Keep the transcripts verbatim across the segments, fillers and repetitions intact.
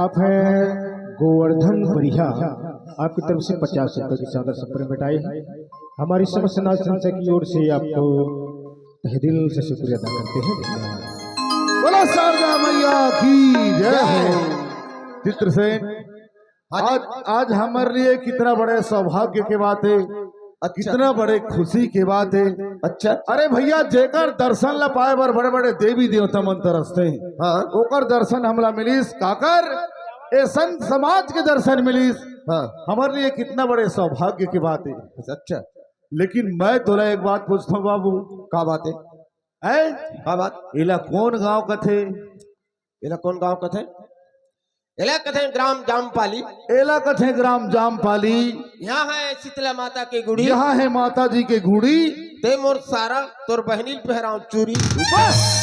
आप हैं गोवर्धन परिहार, आपकी तरफ से पचास रुपए की चादर छप्पर में बटाई है। हमारी समस्त नाच संस्था की ओर से आपको तहे दिल से शुक्रिया अदा करते हैं। धन्यवाद। बोलो शारदा मैया की जय हो। चित्रसेन, आज, आज हमारे लिए कितना बड़े सौभाग्य की बात है, अच्छा। कितना बड़े खुशी की बात है। अच्छा। अरे भैया, जेकर दर्शन ला पाए बर बड़े बड़े देवी देवता मन तरसते हैं, हाँ। ओकर दर्शन हमला मिलिस। काकर? ए संत समाज के दर्शन मिलिस। हाँ। हमारे लिए कितना बड़े सौभाग्य की बात है। अच्छा। लेकिन मैं तोला एक बात पूछता हूँ बाबू। का बात है? हैं? का बात? एला कौन गांव कथे? एला कौन गांव कथे? एला कथे ग्राम जामपाली। एला कथे ग्राम जामपाली। यहाँ है शीतला माता के गुड़ी। यहाँ है माता जी के गुड़ी। ते मोर सारा तोर बहिनी ल पहराव चूरी। बस।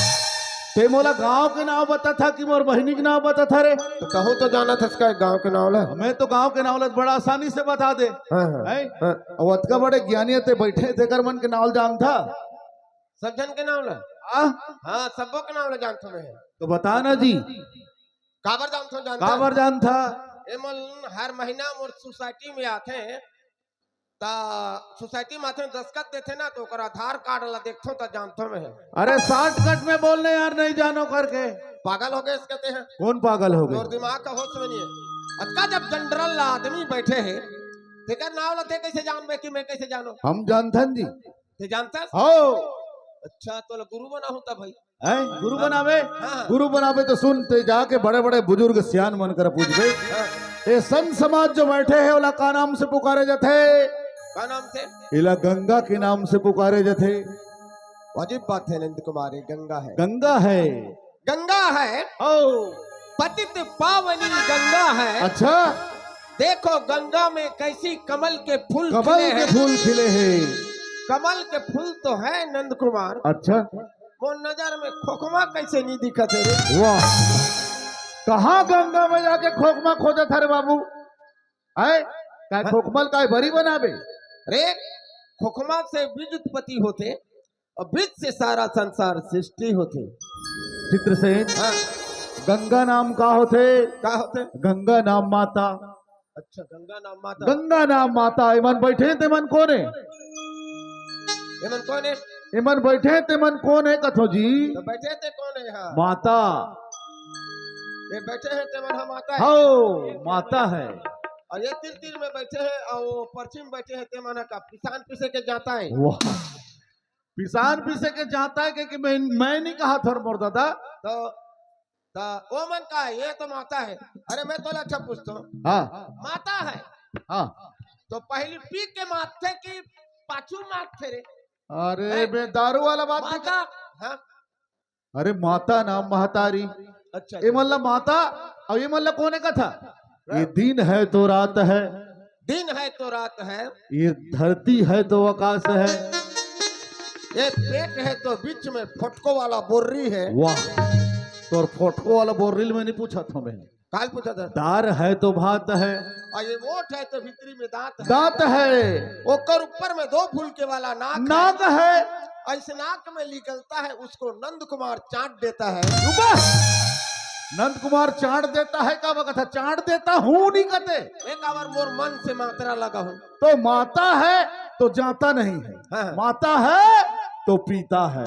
ते मोला गांव के नाव बताथा कि मोर बहिनी के नाव बताथा रे? तो कहूँ तो जानथस का गांव के नाव ला? मैं तो गांव के नाव ला बड़ा आसानी से बता दे। हाँ, हाँ। हैं? हाँ। अउ अतका बड़े ज्ञानी ते बैठे, तेकर मन के नाव जानथा? सब झन के नाव ला? हाँ? हाँ, सबो के नाव ला जानथो मैं। तो बता ना जी। काबर जानथो, जानथा? काबर जानथा? एमन हर महीना मोर सोसाइटी में आथे, ता सोसाइटी में आथे, दस्तखत देथे ना, तो ओकर आधार कार्ड ला देखथो, ता जानथो मैं। अरे, शॉर्टकट में बोल ना यार, नहीं जानो करके। पागल हो गए इसके ते हैं। कौन पागल हो गए? तोर दिमाग का होश में नहीं है। अतका जब जनरल ला आदमी बैठे है, तेकर नाव ला ते कैसे जानबे कि मैं कैसे जानो? हम जानथन जी। ते जानथस? हो। अच्छा, तोला गुरु बनाहूं त भाई। हैं? गुरु बनावे? हाँ। गुरु बनावे तो सुन, ते जाके बड़े-बड़े बुजुर्ग सियान मन कर पूछबे। हाँ। ए संत समाज जो बैठे हैं, ओला का नाम से पुकारे जाथे? का नाम से? एला गंगा के नाम से पुकारे जाथे। अजीब बात है नंद कुमार, ये गंगा है। गंगा है। गंगा है। ओ। पतित पावनी गंगा है। अच्छा। देखो गंगा में कैसी कमल के फूल कमल खिले के हैं। फूल खिले हैं। कमल के फूल तो है नंद कुमार। अच्छा। मोर नजर में खोखमा कैसे नहीं दिखत है रे? वाह। कहाँ गंगा में जाके खोखमा खोजत हरे बाबू? आए? काय हाँ। खोखमा ल काय बरी बनाबे? रे, खोखमा से बीज उत्पत्ति होथे। अउ बीच से सारा संसार सृष्टि होथे। चित्रसेन, हाँ। गंगा नाम का होथे? का होथे? गंगा नाम माता। अच्छा, गंगा नाम माता। गंगा नाम माता। एमन बैठे तेमन कोन हे? एमन कोन हे? एमन बैठे तेमन कोन हे कथो जी? तो बैठे ते कोन हे? हाँ। माता। ये बैठे हैं तेमन, हाँ, माता है। हो, माता है। अउ ये तीर तीर में बैठे हैं अउ वो परछी में बैठे हैं तेमन का पिसान पीसे के जांता है। वाह। पिसान पीसे के जांता है, क्योंकि मैं, मैं नहीं कहा थोर मोर दादा। तो, तो वो मन का, ये तो माता है। अरे मैं तोला अच्छा पूछता हूँ। हाँ। माता है। हाँ। तो पहली पी के मारथे कि पाछू मारथे रे? अरे हैं? बे, दारू वाला बात नहीं माता, कर- हाँ। अरे माता नाम महतारी। अच्छा, ए अच्छा। मन ला माता, अउ ए मन ला कोन हे कथा? ये दिन है तो रात है। दिन है तो रात है। ये धरती है तो आकाश है। ये पेट है तो बीच में फोटको वाला बोर्री है। वाह, तोर फोटको वाला बोर्री ल मैं नहीं पूछत हंव बे। काल पूछा था। दार है तो भात है। अउ ये ओठ है तो भीतरी में दांत है। दांत है। ओकर ऊपर में दो फुलके वाला नाक है। नाक है। अउ इस नाक में निकलता है, उसको नंद कुमार चांट देता है। रुको। नंद कुमार चांट देता है का बकथा? चांट देता हूँ नहीं कथे। एक बार मोर मन से मात्रा लगाहूँ। तो माता है तो जांता नहीं है। हाँ, हाँ। माता है तो पीता है।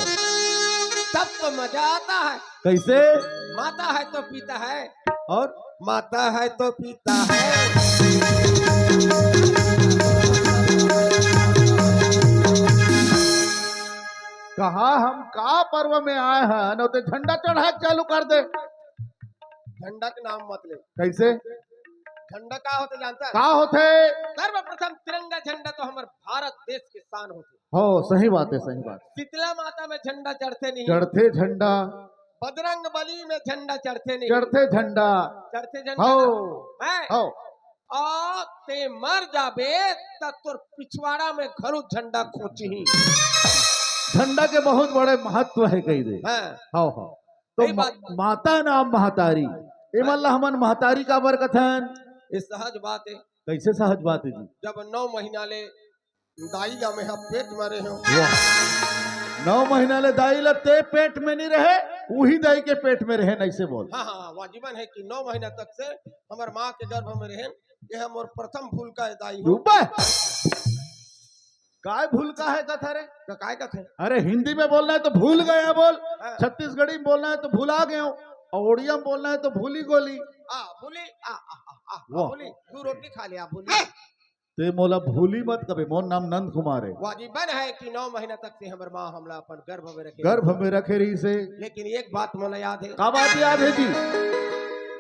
तब तो मजा आता है। कैसे? माता है तो पीता है। और? माता है तो पीता है। कहा हम का पर्व में आए हैं, न तो झंडा चढ़ा के चालू कर दे। झंडा के नाम मत ले। कैसे? झंडा का होथे जानता है? का होथे? सर्वप्रथम तिरंगा झंडा तो हमर भारत देश के शान होथे। हो, सही बात है, सही बात। शीतला माता में झंडा चढ़थे नहीं। चढ़थे झंडा। बजरंग बली में झंडा चढ़थे नहीं। चढ़थे झंडा। चढ़थे झंडा। हो। हैं? हो। अउ ते मर जाबे त तोर पिछवाड़ा में घलो झंडा खोचही। झंडा के बहुत बड़े महत्व है कही दे। हाँ। हो, हो। तो सही म-, बात। माता नाम महतारी। ए मन ला हमन महतारी काबर कथन? ये सहज बात है। कैसे सहज बात है जी? जब नौ महीना ले दाई ला मैं हा पेट में रहे हंव। वाह। नौ महीना ले दाई ला ते पेट में नहीं रहे, उही दाई के पेट में रहेन, ऐसे बोल। हाँ, हाँ, वाजिबन है कि नौ महीना तक से हमर माँ के गर्भ में रहेन। ये है मोर प्रथम भूलका दाई हो। रुबा, काय भूलका है कथा रे? तो काय कथे? अरे, हिंदी में बोलना है तो भूल गया बोल, हाँ। छत्तीसगढ़ी में बोलना है तो भुला गया हूँ, और उड़िया में बोलना है तो भूली गोली। आ, भूली, आ, आ, आ, आ, वाह। भूली, दू रोटी खा लिया, भूली। ते मोला भूली मत कबे, मोर नाम नंद कुमार है। वाजिबन है कि नौ महीना तक से हमर माँ हमला अपन गर्भ में रखे। गर्भ में रखे रही से। लेकिन एक बात मोला याद है। का बात याद है जी?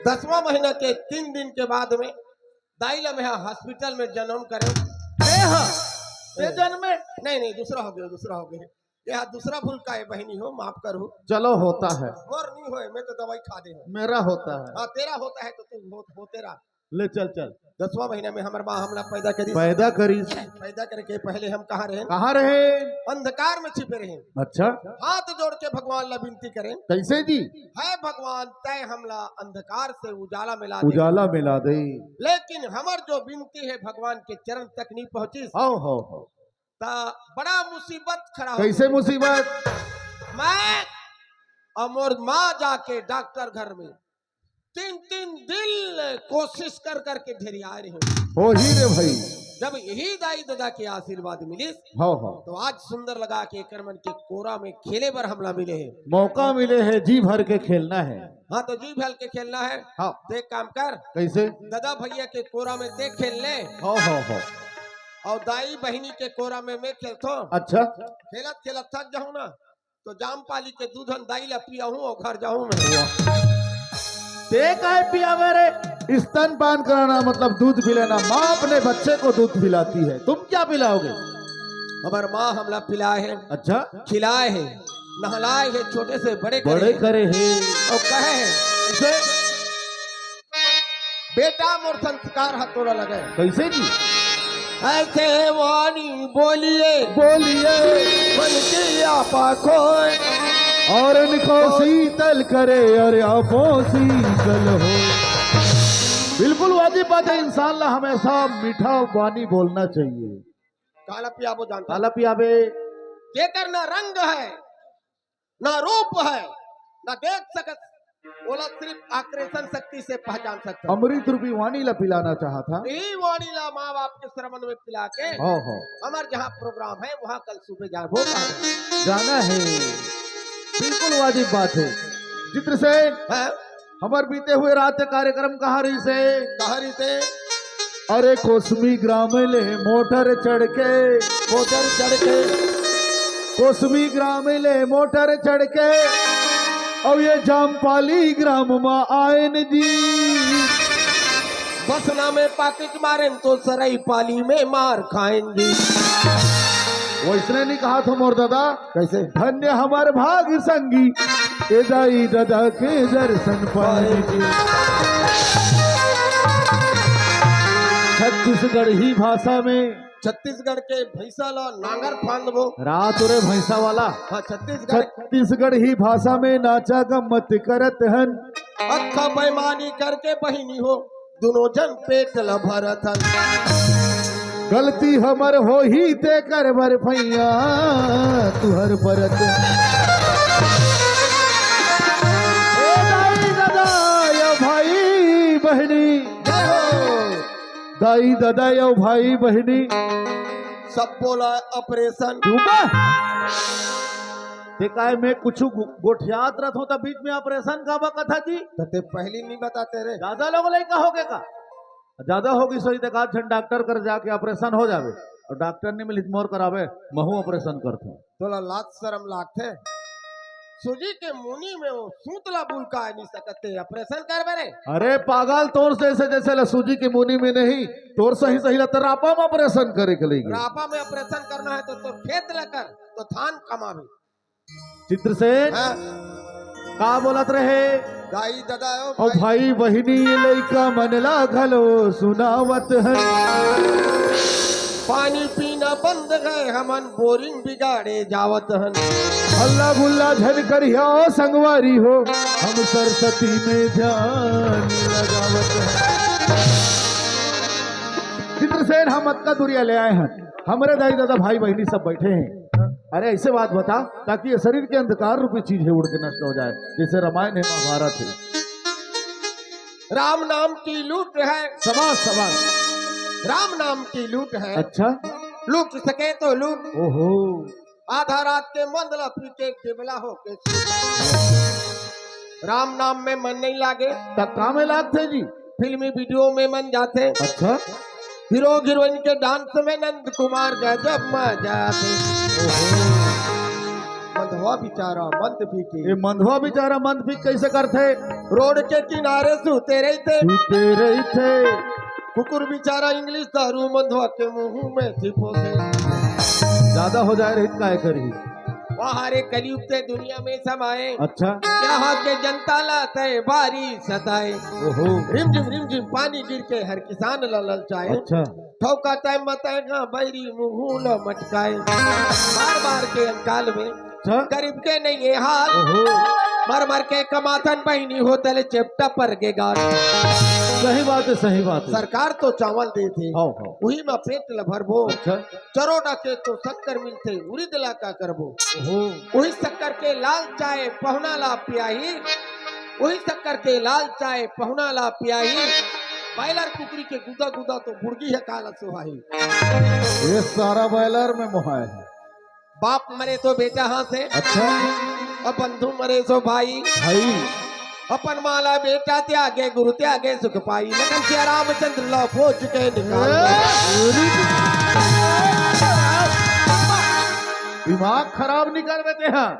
दसवां महीना के तीन दिन के बाद में दाई ला मैं हॉस्पिटल में जन्म करे। ए हा, ते जन्म में? नहीं, नहीं, दूसरा हो गया, दूसरा हो गया। यह दूसरा भूलका है बहिनी हो, माफ करो। चलो, होता है। मोर नहीं होए, मैं तो दवाई खा दे हूँ। मेरा होता है। हाँ, तेरा होता है तो तू हो, होते रहा। ले चल, चल। दसवां महीना में हमर माँ हमला पैदा करी। पैदा करी। पैदा करके पहले हम कहाँ रहे? कहाँ रहे? अंधकार में छिपे रहे। अच्छा। हाथ जोड़ के भगवान ला विनती करें। कैसे जी? है भगवान, तय हमला अंधकार से उजाला में ला दे। उजाला में ला दे। लेकिन हमर जो विनती है भगवान के चरण तक नहीं पहुँचिस। हाव, हाव, हाव। त बड़ा मुसीबत खड़ा हो कैसे गया। मुसीबत? मैं और मोर माँ जाके डॉक्टर घर में तीन तीन दिन कोशिश कर करके ढेरिया रहे हूँ। हो ही रे भाई। जब यही दाई ददा के आशीर्वाद मिलिस, हाँ, हाँ। तो आज सुंदर लगा के एकर मन के कोरा में खेले बर हमला मिले है। मौका मिले है, जी भर के खेलना है। हाँ, तो जी भर के खेलना है। हाँ। तो एक काम कर, कैसे? ददा भैया के कोरा में ते खेल ले। हाँ, हाँ, हाँ। और दाई बहिनी के कोरा में मैं खेलथो। अच्छा। खेलत खेलत थक जाहूँ ना, तो जामपाली के दूध हम दाई ला पियाहूँ और घर जाहूँ मैं। ते काय पियावे रे? स्तनपान कराना मतलब दूध पिलाना। माँ अपने बच्चे को दूध पिलाती है, तुम क्या पिलाओगे? हमार माँ हमला पिलाए है। अच्छा। खिलाए है, नहलाए है, छोटे से बड़े करे बड़े है। करे है। और कहे है, कैसे? बेटा मोर संस्कार हा तोला लगे। कैसे जी? ऐसे वाणी बोलिए, बोलिए। मन की आपा खोए। और इनको शीतल करे, और आपो शीतल हो। बिल्कुल वाजिब बात है, इंसान ला हमेशा मीठा वाणी बोलना चाहिए। काला पियाबो जानता। काला पियाबे। जेकर ना रंग है, ना रूप है, ना देख सकत, ओला सिर्फ आकर्षण शक्ति से पहचान सकता। अमृत रूपी वाणी ला पिलाना चाहा था। यही वाणी ला माँ बाप के श्रवण में पिला के हाँ, हाँ। हमार जहाँ प्रोग्राम है, वहाँ कल सुबह जाबो। जाना है, बिल्कुल वाजिब बात है। चित्रसेन, हाँ? हमर बीते हुए रात के कार्यक्रम कहाँ रहिसे? कहाँ रहिसे? अरे कोसमी ग्राम ले मोटर चढ़ के, मोटर चढ़ के। कोसमी ग्राम ले मोटर चढ़ के, अब ये जामपाली ग्राम मा आयन जी। बसना में पाकिट मारेन तो सरई पाली में मार खाएन जी। वैसने नहीं कहा था मोर दादा। कैसे? धन्य हमार भाग संगी, ए दाई ददा के दर्शन पाए जी। छत्तीसगढ़ी भाषा में। छत्तीसगढ़ के भैंसा ला नांगर फांदबो। रात रे भैंसा वाला। हाँ, छत्तीसगढ़। छत्तीसगढ़ी भाषा में नाचा गम्मत करत हन। अक्खा बेईमानी करके बहिनी हो, दुनों झन पेट ल भरत हन। गलती हमर होही तेकर बर भैया तुहर परत। ए दाई ददा, यो भाई बहिनी, जय हो। दाई ददा, यो भाई बहिनी, सब बोला ऑपरेशन। रुका। ते काय मैं कुछ गो-, गोठियात रहत हूँ, तब बीच में ऑपरेशन का बा कथा जी? तो ते पहली नहीं बताते रे। ज्यादा लोग लइका हो गए का? ज्यादा होगी सोई, देख, आध झन डॉक्टर कर जाके ऑपरेशन हो जावे, और डॉक्टर नहीं मिली, मोर करावे, महू ऑपरेशन करथूं। तोला लाज शरम लागथे? सूजी के मुनी में वो सूत ला बुलकाए नहीं सकते, ऑपरेशन करबे रे? अरे पागल, तोर जैसे, जैसे ला सूजी के मुनी में नहीं, तोर सही सही ला त रापा में ऑपरेशन करे के लइगे। रापा में ऑपरेशन करना है तो, तो खेत ला कर, तो धान कमावे। चित्रसेन, हाँ। का बोलत रहे? दाई ददा, ओ ओ भाई। भाई बहिनी, लइका मन ला घलो सुनावत हन। पानी पीना बंद है, हमन बोरिंग बिगाड़े जावत हन। हल्ला गुल्ला झन करिहा संगवारी हो, हम सरस्वती में ध्यान लगावत हन। चित्रसेन, हम अतका दुरिया ले आए हन, हमरे दाई ददा भाई बहिनी सब बैठे हैं। अरे, ऐसे बात बता, ताकि ये शरीर के अंधकार रूपी चीज है, उड़ के नष्ट हो जाए, जैसे रामायण है, महाभारत है। राम नाम की लूट है। शाबाश, शाबाश। राम नाम की लूट है। अच्छा। लूट सके तो लूट। ओहो। आधा रात के मंद ला पी के केवला होके। राम नाम में मन नहीं लागे। त का में लागथे जी? फिल्मी वीडियो में मन जाथे। अच्छा। हीरो हीरोइन के डांस में नंद कुमार गजब मजा आथे। मंदवा बेचारा मंद पी के। ये मंदवा बेचारा मंद पी कैसे करथे? रोड के किनारे सूते रहिथे। सूते रहिथे। कुकुर बेचारा इंग्लिश दारू मंदवा के मुंह में थिपोथे। ज्यादा हो जाए रहित काय करी? वहाँ रे कलयुग ते दुनिया में समाए। अच्छा। यहाँ के जनता ला तय बारी सताए। ओहो। रिम झिम रिम झिम पानी गिर के हर किसान ला ललचाए। अच्छा। ठोका तय मत गा बैरी मुंह ला मटकाए। बार बार के अंकाल में अच्छा। गरीब के नहीं ये हाल। ओहो। मर मर के कमाथन बहिनी होतल चेपटा पर के गाल। सही बात है, सही बात है। सरकार तो चावल देथे। हाँ, हाँ। उही में पेट ल भरबो। अच्छा। चरोड़ा के तो शक्कर मिलथे, उरिद ला का करबो? ओहो। उही शक्कर के लाल चाय पहुना ला पियाही, उही शक्कर के लाल चाय पहुना ला पियाही। बॉयलर कुकरी के गुदा गुदा तो बुड़गी है काला सुहाई। ये सारा बॉयलर में मोहाय है। बाप मरे तो बेटा हाँसे। अच्छा। और बंधु मरे सो भाई। भाई। अपन माला बेटा त्यागे गुरु त्यागे सुख पाई। लखन सिया रामचंद्र ला फौज के निकाल। दिमाग खराब नहीं कर देते हैं।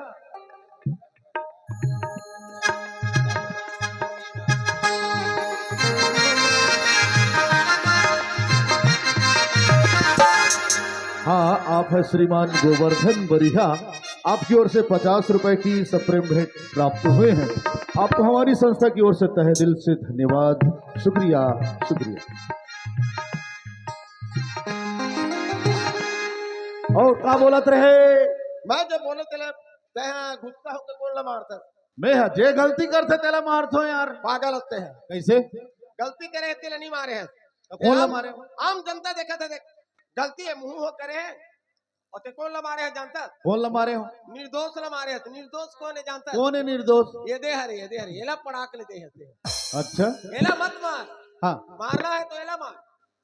हाँ, आप है श्रीमान गोवर्धन बरिहा, आपकी ओर से पचास रुपए की सप्रेम भेंट प्राप्त हुए हैं। आपको हमारी संस्था की ओर से तहे दिल से धन्यवाद, शुक्रिया, शुक्रिया। और का बोलत रहे? मैं जब बोले तेला, तैं गुस्सा होके कौन ला मारता? मैं हा, जे गलती करथे तेला मारथो यार। पागल होते हैं। कैसे? गलती करे तेला नहीं मारे हैं। तो कौन ला आम, मारे? आम जनता देखा था, देख, गलती है, मुंह हो करे है। और ते कौन ला मारे है जानता? कौन ला मारे हो? निर्दोष ला मारे है। तो निर्दोष कौन है जानता? कौन है निर्दोष? ये दे हरे, ये दे हरे, एला पड़ाक ले दे हरे। अच्छा। एला मत मार। हाँ। मारना है तो एला मार,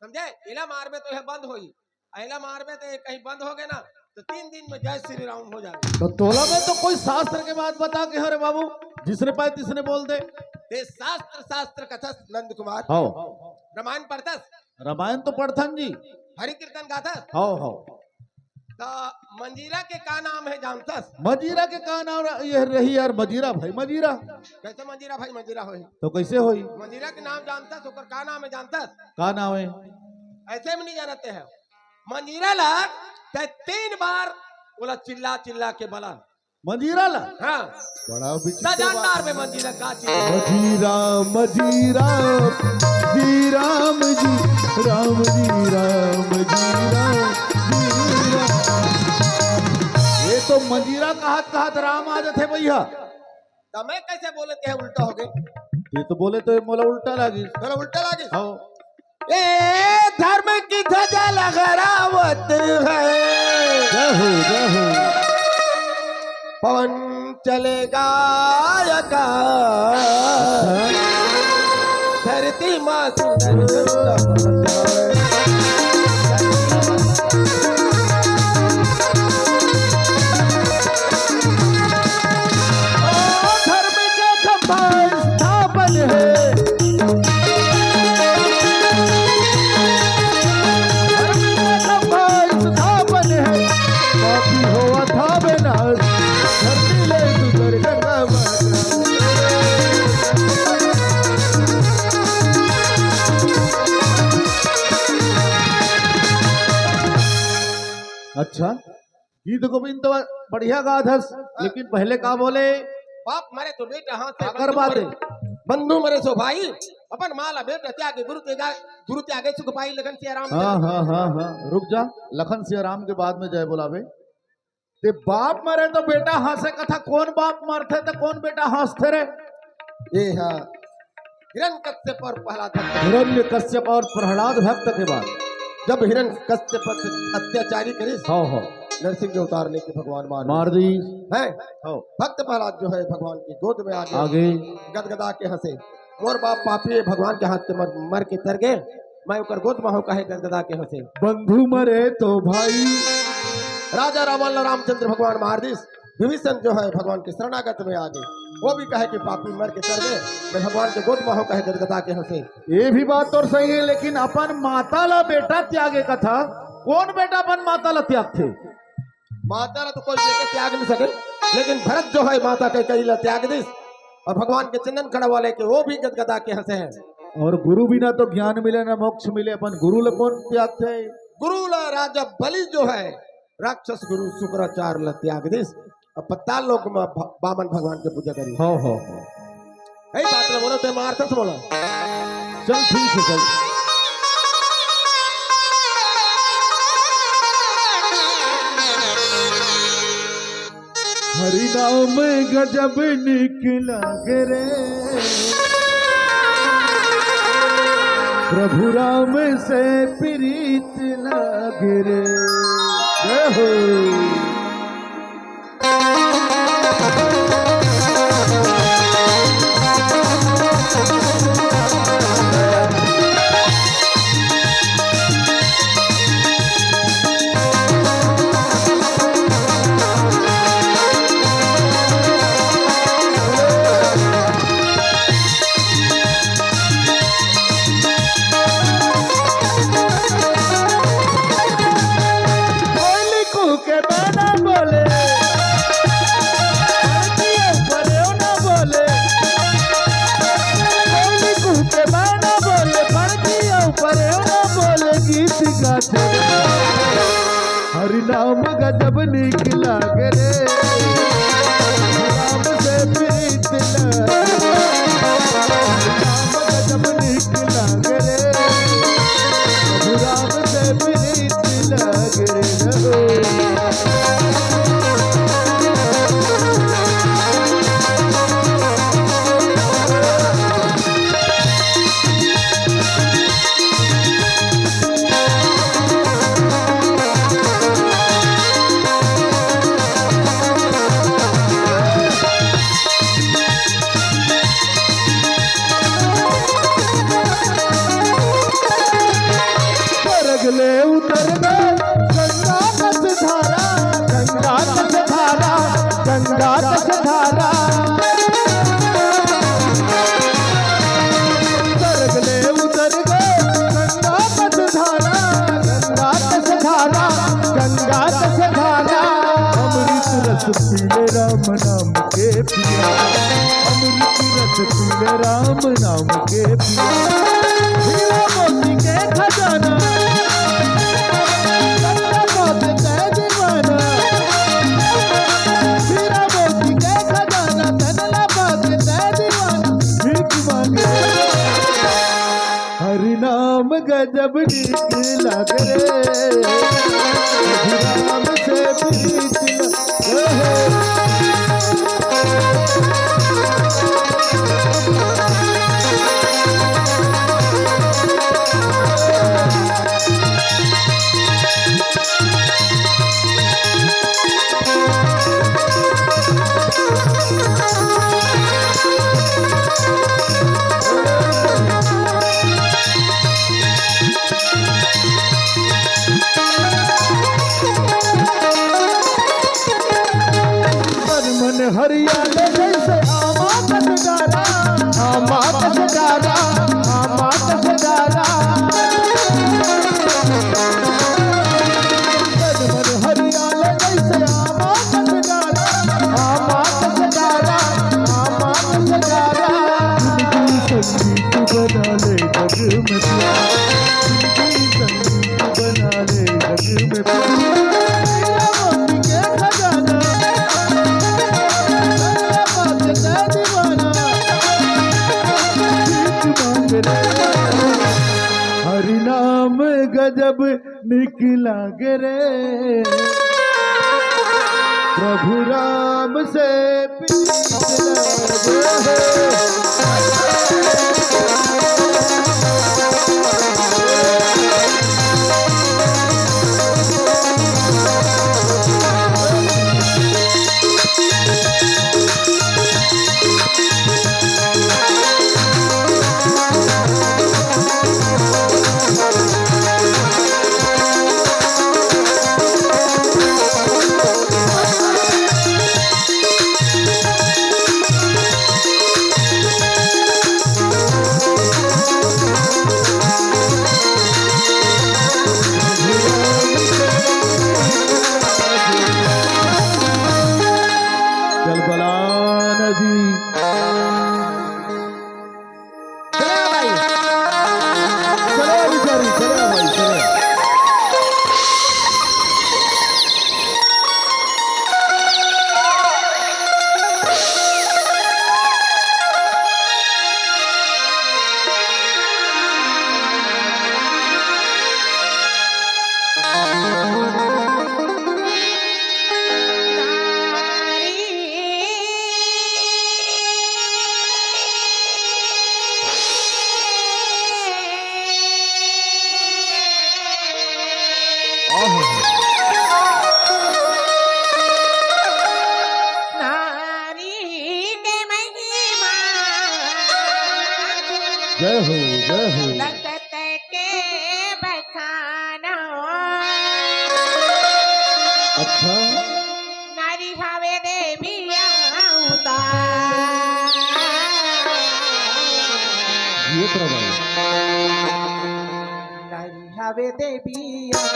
समझे? एला मार में तो यह बंद होई। अइला मारबे तो ये कहीं बंद हो गए ना, तो तीन दिन में जय श्री राम हो जाए। तो तोला में तो कोई शास्त्र के बात बता के, अरे बाबू, जिसने पाए तिसने बोल दे। ते शास्त्र, शास्त्र कथस नंद कुमार। हाँ। रामायण पढ़तस? रामायण तो पढ़थन जी। हरि कीर्तन गाथस? हाँ, हाँ। तो मंजीरा के का नाम है जानतस? मंजीरा के का नाम रह-, ये रही यार, मजीरा भाई मजीरा। कैसे मंजीरा भाई मजीरा होई? तो कैसे होई? मंजीरा के नाम जानतस, ओकर का नाम है जानतस? का नाम है? ऐसे में नहीं जानते हैं। मंजीरा ला तैं तीन बार बोला, चिल्ला चिल्ला के बोला। मंजीरा ला? हाँ। बड़ा विचित्र त जान बात। तार में मंजीरा का चीज। मजीरा, मजीरा, जी राम जी, राम जी, राम जी, राम जी, राम। ये तो मंजीरा कहत कहत राम आ जाते भैया। त मैं कैसे बोले ते उल्टा हो गए? ये तो बोले तो मोला उल्टा लागिस। तोला उल्टा लागिस? हाँ। ए धर्म की ध्वजा लहरावत है। जय हो, जय हो। पवन चलेगा आकाश। धरती माँ सुंदर सुंदर। ओ धर्म के खंभा स्थापन है। धर्म के खंभा स्थापन है। पापी हो अथवा विनाश, धरती ले सुंदर गंगा माता। अच्छा, गीत गोविंद तो बढ़िया गात हस, लेकिन पहले का बोले? बाप मरे तो बेटा हाँसे, काकर बात है? बंधु मरे सो भाई, अपन माला बेटा त्यागे गुरु त्यागे, गुरु त्यागे सुख पाई, लखन सिया राम। हाँ, हाँ, हाँ, हाँ, रुक जा, लखन सिया राम के बाद में जय बोलावे। ते बाप मरे तो बेटा हाँसे कथा, कौन बाप मरथे तो कौन बेटा हाँसथे रे? ये हा हिरण्यकश्यप और प्रहलाद भक्त। हिरण्यकश्यप और प्रहलाद भक्त के बाद। जब हिरण्यकश्यप अत्याचारी करिस, हाँ, हाँ। नरसिंह के अवतार लेके भगवान मार मार दी। है। हो। भक्त प्रहलाद जो है भगवान की गोद में आगे आगे। गदगदा के हंसे, "मोर बाप पापी है, भगवान के हाथ के मर, मर के तर गे, मैं ओकर गोद में हूँ," कहे गदगदा के हंसे। बंधु मरे तो भाई। राजा रावण ला रामचंद्र भगवान मार दिस। विभीषण जो है भगवान के शरणागत में आगे, वो भी कहे कि पापी मर के तर गे, मैं भगवान के गोद में हूँ, कहे गदगदा के हंसे। ये भी बात तो सही है, लेकिन अपन माता ला बेटा त्यागे कथा, कौन बेटा अपन माता ला त्यागथे? माता ला तो कोई बेटा त्याग नहीं सके, लेकिन भरत जो है माता कैकेयी ला त्याग दिस और भगवान के चंदन कड़वा लेके वो भी गदगदा के हंसे हैं। और गुरु बिना तो ज्ञान मिले ना मोक्ष मिले, अपन गुरु ला कौन त्यागथे? गुरु ला राजा बलि जो है राक्षस गुरु शुक्राचार्य ला त्याग दिस, अब पताल लोक में भ-, बामन भगवान के पूजा करी। हो, हो, हो। यही बात ला बोलो, ते मार से बोलो। चल, ठीक है, चल। हरि नाम गजब निक लागे रे, प्रभु राम से प्रीत लागे रे। जय हो। कोयली कूके बाना बोले, पड़तिया परेव ना बोले। कोयली कूके बाना बोले, पड़तिया परेव ना बोले, गीत गाथे। हरि नाम गजब नीक लागे रे, राम से प्रीत लागे। हरि नाम गजब नीक लागे रे, प्रभु राम से प्रीत लागे रे। स्वर्ग ले उतर गए गंगा कस धारा, गंगा कस धारा, गंगा कस धारा। स्वर्ग ले उतर गए गंगा कस धारा, गंगा कस धारा, गंगा कस धारा। अमृत रस पीले राम नाम के पिया, अमृत रस पीले राम नाम के पिया। हीरा मोती के खजाना, तन ला पाके तै दीवाना। हीरा मोती के खजाना, तन ला पाके तै दीवाना। भीख मांगे हरि नाम गजब नीक लागे रे, प्रभु राम से प्रीत लागे। मन मन हरियाले जैसे आमा कस डारा, आमा कस डारा, आमा कस डारा। मन मन हरियाले जैसे आमा कस डारा, आमा कस डारा, आमा कस डारा। संगीत बना ले जग में प्यार, संगीत बना ले जग में प्यार। हीरा मोती के खजाना, तन ला पाके तै दीवाना। भीख मांग रे। हरि नाम गजब नीक लागे रे, प्रभु राम से प्रीत लागे। चले भाई, चले बिचारी, चले भाई, चले। नारी के महिमा जय हो, जय हो। जगत के बखानो। अच्छा। नारी हवे देवी अवतार। ये प्रभु। नारी हवे देवी अवतार।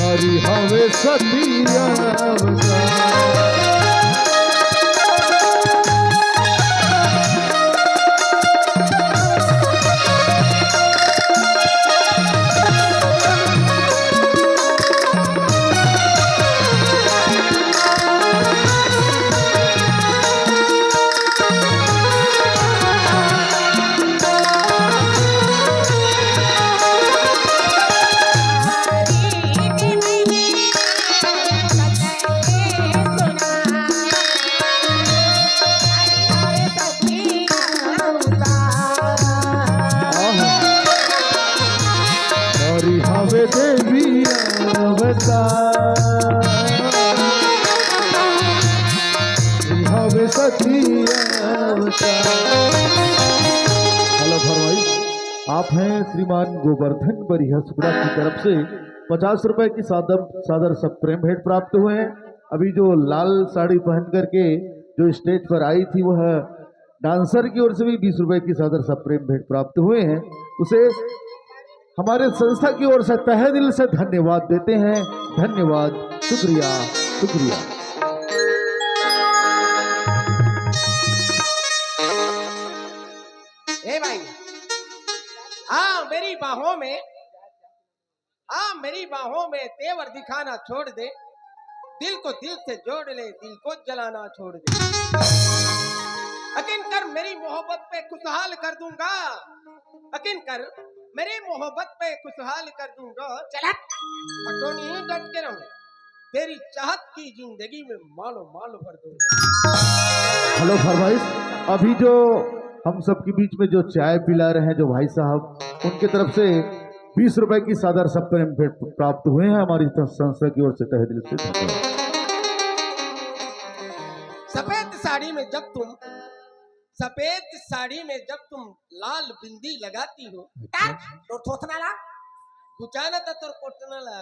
हरि हवे सती अवतार। हरि हवे देवी अवतार, हरि हवे सती अवतार। हेलो फरमाइश, आप हैं श्रीमान गोवर्धन बरिहा सुगड़ा की तरफ से पचास रुपए की सादर, सादर सप्रेम भेंट प्राप्त हुए हैं। अभी जो लाल साड़ी पहन करके जो स्टेज पर आई थी, वह डांसर की ओर से भी बीस रुपए की सादर सप्रेम भेंट प्राप्त हुए हैं, उसे हमारे संस्था की ओर से तहे दिल से धन्यवाद देते हैं। धन्यवाद, शुक्रिया, शुक्रिया। ए भाई, हाँ, मेरी बाहों में, हाँ, मेरी बाहों में तेवर दिखाना छोड़ दे, दिल को दिल से जोड़ ले, दिल को जलाना छोड़ दे। यकीन कर, मेरी मोहब्बत पे खुशहाल कर दूंगा, यकीन कर, मेरी मोहब्बत पे खुशहाल कर दूंगा। चल हट। पटोनी डट के रहूं, तेरी चाहत की जिंदगी में मालो माल भर दूंगा। हेलो फरमाइश, अभी जो हम सबके बीच में जो चाय पिला रहे हैं जो भाई साहब, उनके तरफ से बीस रुपए की सादर सप्रेम भेंट प्राप्त हुए हैं। हमारी संस्था की ओर से तहे दिल से धन्यवाद। सफेद साड़ी में जब तुम, सफेद साड़ी में जब तुम लाल बिंदी लगाती हो, अच्छा। तो थोथना ला, गुचाना था तोर कोटना ला।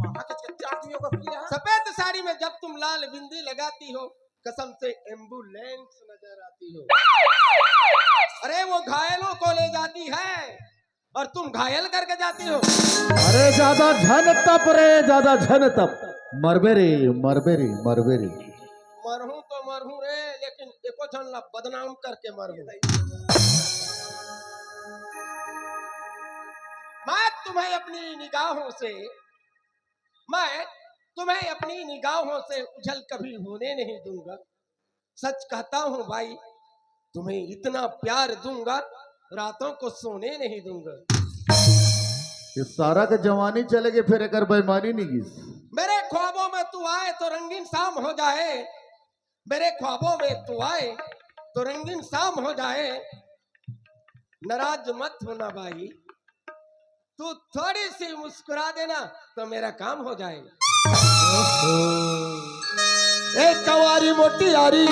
वहाँ के छत्तीस आदमियों का पी रहा। सफेद साड़ी में जब तुम लाल बिंदी लगाती हो, कसम से एम्बुलेंस नजर आती हो। अरे, वो घायलों को ले जाती है और तुम घायल करके जाती हो। अरे, ज्यादा झन तप रे, ज्यादा झन तप। मरबे रे, मरबे रे, मरबे रे। मरहूं तो मरहूं रे, लेकिन एको झन ला बदनाम करके मरहूं। मैं तुम्हें अपनी निगाहों से, मैं तुम्हें अपनी निगाहों से उझल कभी होने नहीं दूंगा। सच कहता हूँ भाई, तुम्हें इतना प्यार दूंगा, रातों को सोने नहीं दूंगा। ये सारा के जवानी चले गए, फिर एकर बेईमानी नहीं गिस। मेरे ख्वाबों में तू आए तो रंगीन शाम हो जाए, मेरे ख्वाबों में तू आए तो रंगीन शाम हो जाए। नाराज मत होना भाई, तू थोड़ी सी मुस्कुरा देना तो मेरा काम हो जाएगा। ए कवारी मोटी यारी,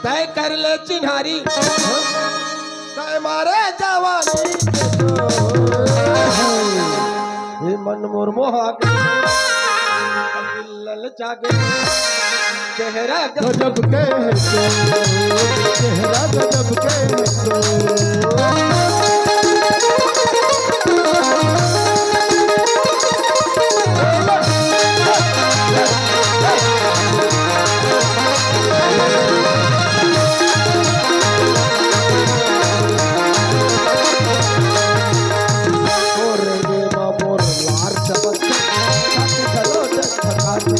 तय कर ले चिन्हारी, तय मारे जवानी के जोर। हे मन मोर मोहा के, दिल ललचा के, चेहरा गजब के है तो, चेहरा गजब के है तो। मोर रे बाबू लार चमक, छाती घलो जगमगाथे।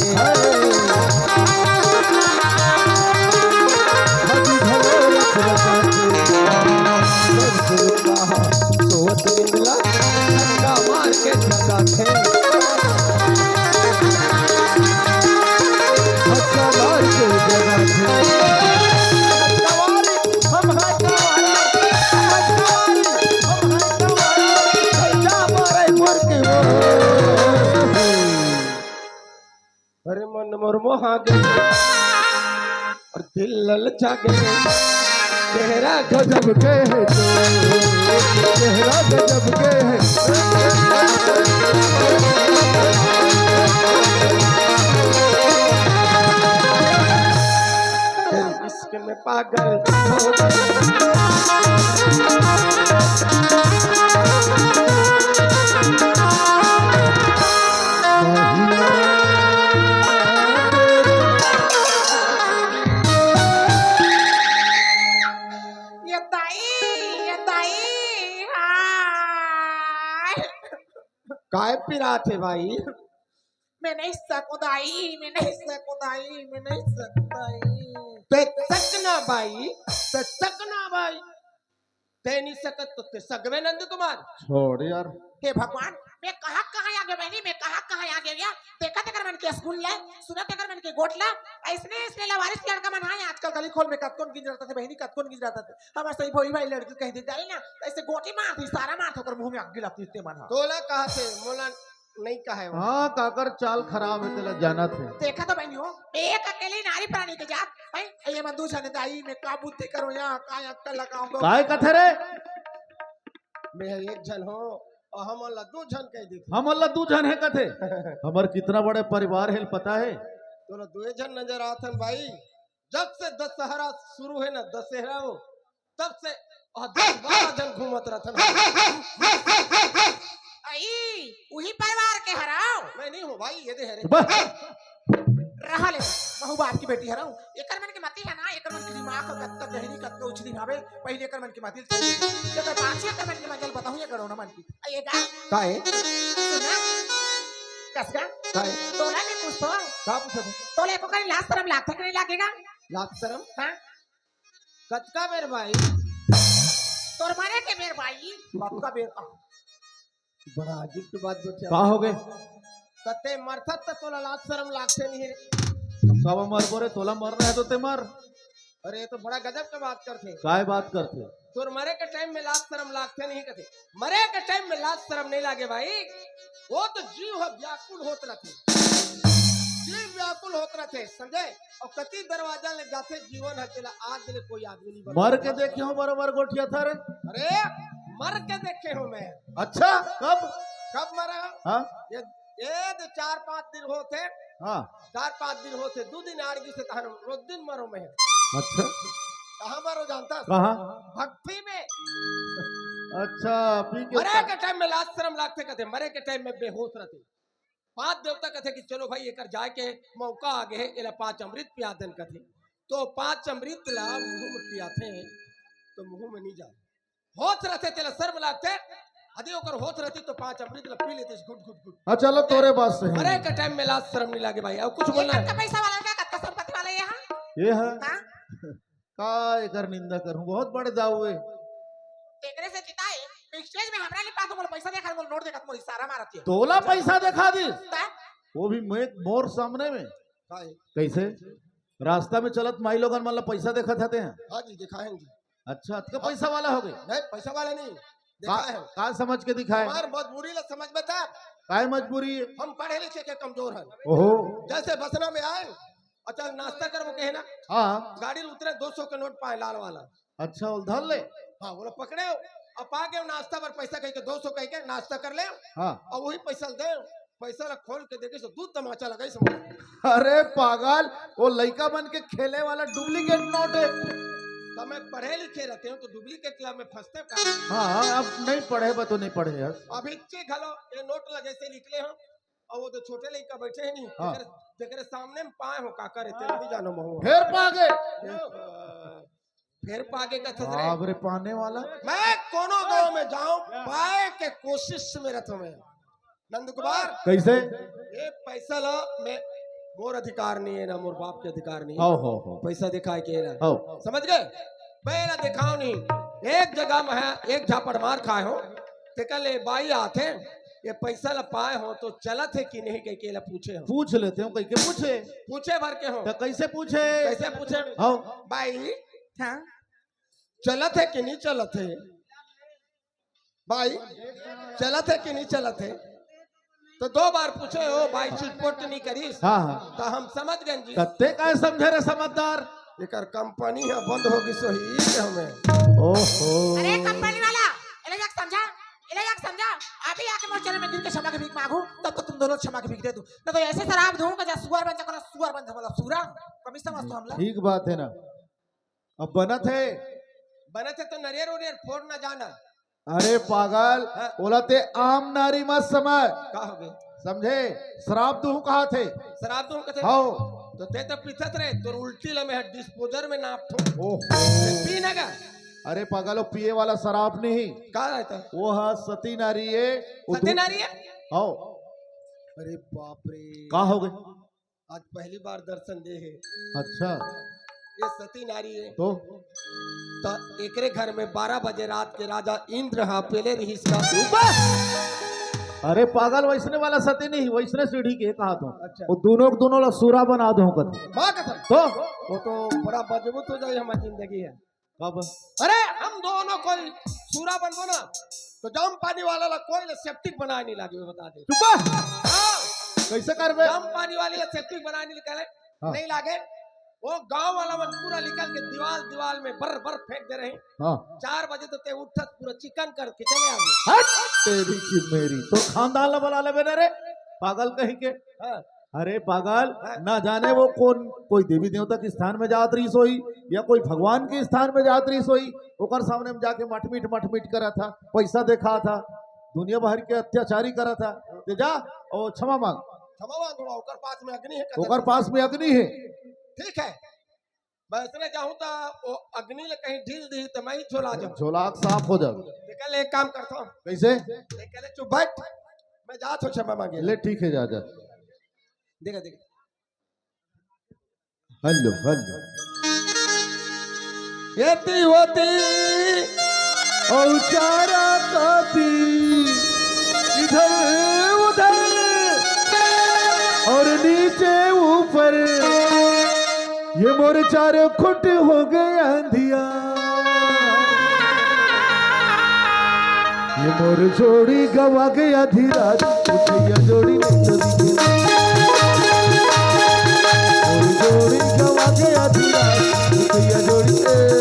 छाती घलो जगमगाथे। सब सुरता सोवत इंदला, धक्का मार के जगाथे। धक्का मार के जगाथे। हम हैं कवारी, हम हैं कवारी, हम हैं कवारी, जा मारे मोर के मोर। अरे मन मोर मोहा गे, और दिल ललचा गे, चेहरा गजब के है तो, चेहरा गजब के है। इश्क में पागल हो गए। ये दाई, ये दाई, हाय। काय पिरात हे भाई? मैं नहीं सकूं दाई, मैं नहीं सकूं दाई, मैं नहीं सकूं दाई। ते सक ना भाई, ते सक ना भाई। ते नहीं सकत तो ते सगवे नंद कुमार। छोड़ यार। हे भगवान, मैं कहाँ कहाँ आ गया बहनी, मैं कहाँ कहाँ आ गया। देखा तेकर मन के स्कूल ला, सुना तेकर मन के गोठ ला, ऐसने ऐसने लावारिस लड़का मन आए आजकल गली खोल में, कतकोन गिंज रहता थे बहनी, कतकोन गिंज रहता थे। हमारे सही भोई भाई लड़की कह दे जाए ना, ऐसे गोटी मार दी, सारा मार ठोकर मुंह में आग गिलाती ते मन हा। तोला कहा थे, मोला नहीं कहा है वो। हाँ, काकर चाल खराब है, तेला जाना थे। देखा तो बहनी हो, एक अकेली नारी प्राणी के जात है, ये मन दू झन दाई, मैं का बुद्धि करूं यहाँ, का अक्कल लगाऊंगा? काय कथे रे? मैं एक झन हो, और हमन ला दू झन कह देथे। हमन ला दू झन है कथे। हमर कितना बड़े परिवार है, पता है? तोला दो झन नजर आथन भाई। जब से दशहरा शुरू है ना, दशहरा हो, तब से और दस बारह झन घूमत रहथन। आई, उही परिवार के हरव। मैं नहीं हूँ भाई, ये दे हरे। बस। रहा ले, महू बाप की बेटी हरव। एकर मन के मती है ना, एकर मन के दिमाग कतका गहरी, कतका उछली भावे। पहले एकर मन के मती चली। एकर पाछे एकर मन के मजल बताऊँ, ये गड़ौना मन की। आ, ये गा। का है? सुना? कस गा? का है? तोला ने कुछ तो। का पूछत हे? तोला एको करी लाज शरम लागथे कि नहीं लागेगा? लाज शरम? हाँ? कतका बेर भाई? तोर मरे के बेर भाई। कतका बेर? बड़ा अजीब के बात बच्चा। का हो गए? त ते मरथस त तोला लाज शरम लागथे नहीं रे। कब मरबो रे? तोला मरना है तो ते मर। अरे, ये तो बड़ा गजब के बात करथे। काय बात करथे? तोर मरे के टाइम में लाज शरम लागथे नहीं कथे। मरे के टाइम में लाज शरम नहीं लागे भाई, वो तो जीव ह व्याकुल होत रथे, जीव व्याकुल होत रथे, समझे? और कति दरवाजा ले जाथे जीवन ह, तेला आज ले कोई आदमी नहीं बता। मर के देखे हो बरोबर गोठियाथस रे? अरे, मर के देखे हूँ मैं। अच्छा, कब? कब मरा? हाँ? ये, ये दे चार पांच दिन होत हे। हाँ। चार पांच दिन होत हे, दू दिन आड़ गिस हे, तहन रोज दिन मरो मैं। अच्छा। कहाँ मरो जानथस? कहाँ? भट्ठी में। अच्छा, पी के मरे के टाइम में लाज शरम लागथे कथे, मरे के टाइम में बेहोश रहथे। पांच देवता कथे कि चलो भाई, एकर जाए के मौका आ गए हे, एला पांच अमृत पिया देन कथे। तो पांच अमृत ला मुंह में पियाथे, तो मुंह में नहीं जाए। होश रथे तेला शर्म लागथे, अदे ओकर होत रहती तो पांच अमृत ल पी लेते, घुट, घुट, घुट। हाँ, चलो, तोरे बात सही। अरे, के टाइम में लाज शर्म नहीं लागे भाई, अउ कुछ ये बोलना है? कतका पैसा वाला है, कतका संपत्ति वाला है यहाँ? ये है? हाँ? का एकर निंदा करूं, बहुत बड़े दाऊ हे। तेकरे से जिताए, स्टेज में हमरा ले पास मोला पैसा देखा, मोला नोट देखा, मोला इशारा मारत हे। तोला पैसा देखा दिस? ता? वो भी मैं, मोर सामने में? का हे? कैसे? रास्ता में चलत माई लोगन मन ला पैसा देखत हते हैं? हाँ जी, दिखाए हैं जी। अच्छा, अतका पैसा वाला हो गए? नहीं, पैसा वाला नहीं, का, दिखाए हैं। का समझ के दिखाए? हमार मजबूरी ला समझ में था। काय मजबूरी है? हम पढ़े लिखे के कमजोर हैं। ओहो। जैसे बसना में आए, अच्छा, नाश्ता करबो कहे ना, हाँ। गाड़ी में उतरे, दो सौ के नोट पाए, लाल वाला। अच्छा, वो धर ले। हाँ, बोला, पकड़े हो। अब आ गए नाश्ता बर पैसा कह के, दो सौ कह के नाश्ता कर ले। हाँ। और वही पैसा दे, पैसा ला खोल के देखे तो दू तमाचा लगाइस। अरे पागल, वो लइका मन के खेले वाला डुप्लीकेट नोट है। तो मैं पढ़े लिखे रहते हूँ तो डुप्लीकेट ला मैं फंसते का? हाँ, अब नहीं पढ़े बा तो नहीं पढ़े यार। अभी चे घलो ये नोट ला जैसे निकले हो, और वो तो छोटे लइका बैठे हैं नहीं, हाँ। जेकरे, जेकरे सामने में पाए हो, काका रे, तेरे भी जानो महू। फिर पा गए। फिर पाके कथस रे। बाप रे, पाने वाला। मैं कोनो गांव में जाऊं, पाए के कोशिश में रहता हूं मैं। नंद कुमार, कैसे? ये पैसा ला मैं, मोर अधिकार नहीं है ना, मोर बाप के अधिकार नहीं है। हो, हो, हो। पैसा दिखाए के ना। हो। समझ गए? मैं ना दिखाओ नहीं। एक जगह में है, एक झापड़ मार खाए हो, तेकर ले बाई आथे, ये पैसा ला पाए हो तो चलत है कि नहीं कह के ला पूछे हो। पूछ लेते हो, कह के पूछे। पूछे भर के हो। तो कैसे पूछे? कैसे पूछे? हो। बाई, हाँ। चलत है कि नहीं चलत है? बाई, चलत है कि नहीं चलत है? तो दो बार पूछे हो, बाई चिटपोट नहीं करिस। हाँ, हाँ। तो हम समझ गए जी। तत्ते काय समझे रे समझदार? एकर कंपनी है, बंद हो गई, सही के हमें। ओहो। अरे कंपनी वाला, एला जाके समझा, एला जाके समझा। अभी आके मोर चरण में गिर के क्षमा के भीख मांगू, तब तो तुम दोनों क्षमा के भीख दे दू। नहीं तो ऐसे शराब दूंगा, जा सुअर बन जा, सुअर बन जा, बोला सुअर। कमीशन वास्तव हमला। ठीक बात है ना। अब बनत हे। बनत हे तो नरियर उरियर फोड़ ना जाना। अरे पागल, हाँ। ओला ते आम नारी मत समझ। का हो गए? समझे? शराब दूहूं कहा थे। शराब दूहूं कहा थे? हाँ। तो ते तो पीथत रहे, तोर उल्टी ला मैं डिस्पोजर में नाप थो। ओहो। ते पी ना गा। अरे पागल, वो पिए वाला शराब नहीं। का रहता? वो हा सती नारी है। वो सती दू- नारी है? हाँ। अरे बाप रे। का हो गए? आज पहली बार दर्शन दे हे। अच्छा। ये सती नारी है। तो? तो एकरे घर में बारह बजे रात के राजा इंद्र हा पेले रहिस का। अरे पागल, वैसने वाला सती नहीं, वैसने सीढ़ी के कहा तो। अच्छा। वो दोनों के दोनों ला सूरा बना दो कथे। माँ कसम। तो? वो तो बड़ा मजबूत हो जाए हमारी जिंदगी है। कब? अरे, हम दोनों कोई सूरा बनबो ना, तो जाम पानी वाला ला कोई ला सेप्टिक बनाए नहीं लागे, मैं बता दे। चुप बा। हाँ। कैसे करबे? जाम पानी वाली ला सेप्टिक बनाए नहीं निकाले, हाँ। नहीं लागे। वो गांव वाला मन पूरा निकल के दीवाल, दीवाल में बर, बर फेंक दे रहे। हाँ। चार बजे तो ते उठत पूरा चिकन करके चले आ गए। हट, तेरी की मेरी। तो खानदान ला बुला लेबे ना रे, पागल कहीं के। हाँ। अरे पागल, हाँ। ना जाने वो कौन, कोई देवी देवता के स्थान में जात रहिस होही या कोई भगवान के स्थान में जात रहिस होही, ओकर सामने में जाके मटमिट मटमिट करा था, पैसा देखा था, दुनिया भर के अत्याचारी करा था। ते जा, ओ क्षमा मांग। क्षमा मांग, थोड़ा ओकर पास में अग्नि है, ओकर पास में अग्नि है। ठीक है, मैं इसने जाहूं तो वो अग्नि ले कहीं ढील दी तो मैं ही झोला जाऊं। झोला साफ हो जाओ। निकल, एक काम करता हूं। कैसे? निकल, चुप बैठ, मैं जात हूं क्षमा मांगे। ले ठीक है, जा, जा। देखा, देखा। Hello, hello. एती ओती औचारा काती, इधर उधर और नीचे ऊपर, ये मोर चार खुट हो गया अंधिया। ये मोर जोड़ी गवा गया धीराज, उठैया जोड़ी नहीं तो दिखे। मोर जोड़ी गवा गया धीराज, उठैया जोड़ी, ए।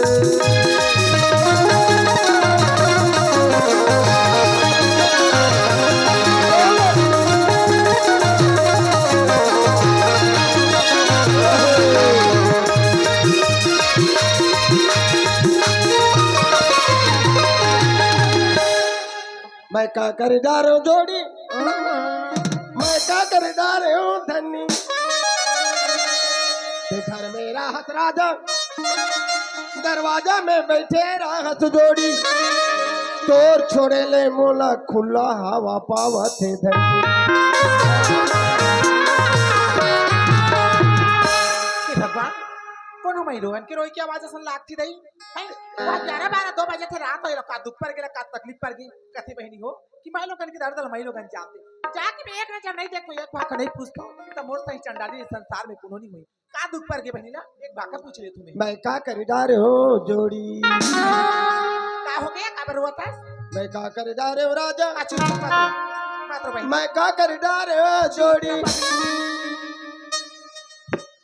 मैं का कर डारो जोड़ी, मैं का कर डारो धनी। ते घर में राहत राजा, दरवाजा में बैठे राहत जोड़ी। तोर छोड़े ले मोला खुला हवा पावत हे धरती। हे भगवान, कोनो माईलोगन के रोई के आवाज असन लागथे दाई? हैं? वह ग्यारह बारह दो बजे थे रात होय, का दुख पर गे, का तकलीफ पर गे, कथे बहिनी हो कि माईलोगन के दर्द ल माईलोगन जानथे। जाके मैं एक नजर नहीं देख पाऊँ, एक भाखा नहीं पूछ पाऊँ, त मोर सही चंडाली संसार में कोनो नहीं होई। का दुख पर गे बहिनी ला? एक भाखा पूछ लेथों मैं। मैं का कर डारे हो जोड़ी। का हो गया? काबर रोवत हस? मैं का कर डारे हो राजा। अच्छा, चुप कर। मत रो बहिनी। मैं का कर डारे हो जोड़ी।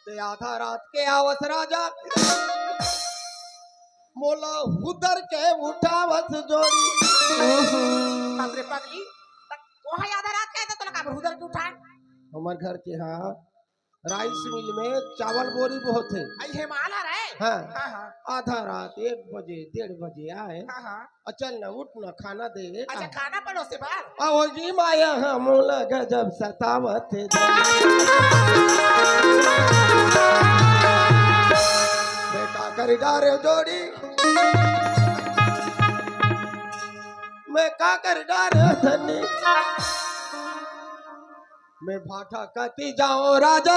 ते आधा रात के आवस राजा, मोला हुदर के उठावस जोड़ी। बाप रे पगली, त कोहा आधा रात के आए त तोला काबर हुदर के उठाए? हमर घर के, हाँ, राइस मिल में चावल बोरी बोथे। आई हेमाल हरे? हाँ। हाँ, हाँ। आधा रात एक बजे, डेढ़ बजे आए। हाँ, हाँ। अ, चल ना, उठ ना, खाना दे। अच्छा, खाना परोसे बर? आ, ओ जी माया, हाँ, मोला गजब सतावत हे। मैं का कर डारे जोड़ी, मैं का कर डारे धनी। मैं भाटा कती जाओ राजा,